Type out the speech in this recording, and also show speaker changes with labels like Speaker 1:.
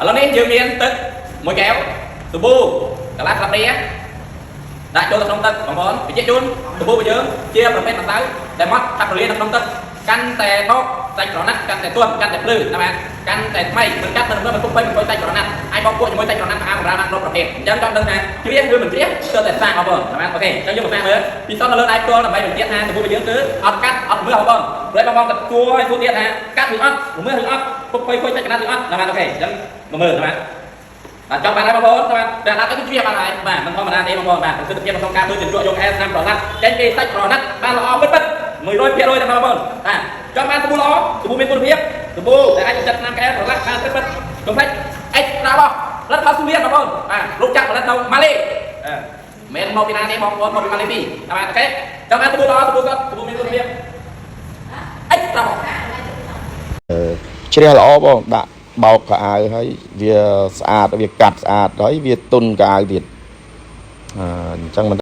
Speaker 1: ឥឡូវនេះយើងមានទឹកមួយកែវសាប៊ូកន្លះស្លាបព្រាដាក់ចូលទៅក្នុងទឹកបងប្អូនបញ្ជាក់ជូនសាប៊ូរបស់យើងជាប្រភេទម្សៅដែលម៉ត់ឆាប់រលាយនៅក្នុងទឹកកាន់តែបោកសាច់ក្រណាត់កាន់តែទន់កាន់តែភ្លឺណាបាទកាន់តែថ្មីមិនកាត់មិនរំលមិនពុកបីមិនខូចសាច់ក្រណាត់អាចបោកពួកជាមួយសាច់ក្រណាត់ស្អាតកម្រាលបានគ្រប់ប្រភេទអញ្ចឹងចង់ដឹងថាជ្រះឬមិនជ្រះទើបតែសាកបងប្អូនណាបាទ OK អញ្ចឹងយើងមកសាកមើលពីសតនៅលើដៃផ្ទាល់ដើម្បីបញ្ជាក់ថាសាប៊ូរបស់យើងគឺអត់កាត់អត់មើលបងប្អូនព្រោះបងប្អូនក៏គួរឲ្យគួរទៀតថាកាត់ឬអត់រមើលឬអត់ពុកបីខូចសាច់ក្រណាត់ឬអត់ណាបាទ OK អញ្ចឹងមកមើលណាបាទ បាទចង់បានហើយបងប្អូនបាទតែដាក់ទៅគឺជ្រាបបានហើយបាទមិនធម្មតាទេបងប្អូនបាទប្រសិទ្ធភាពក្នុងការធ្វើជញ្ជក់យកអែស្នាមប្រណាត់ចេញពីសាច់ប្រណាត់បានល្អពិតពិត100%តែបងប្អូនបាទចង់បានសាប៊ូល្អសាប៊ូមានគុណភាពសាប៊ូដែលអាចចិតស្នាមក្អែប្រឡាក់បានពិតពិតកុំភ្លេចអិចត្រាបោះផលិតផលស៊ូលៀនបងប្អូនបាទលោកចាក់ផលិតនៅម៉ាឡេមិនមកពីណាទេបងប្អូនមកពីម៉ាឡេស៊ីបាទ OK ចង់បានសាប៊ូល្អសាប៊ូសុទ្ធសាប៊ូមានគុណភាពអិចត្រាបោះ
Speaker 2: ជ្រះល្អបងដាក់បោកកៅអៅហើយវាស្អាតវាកាត់ស្អាតហើយវាទុនកៅអៅទៀតអញ្ចឹងមិន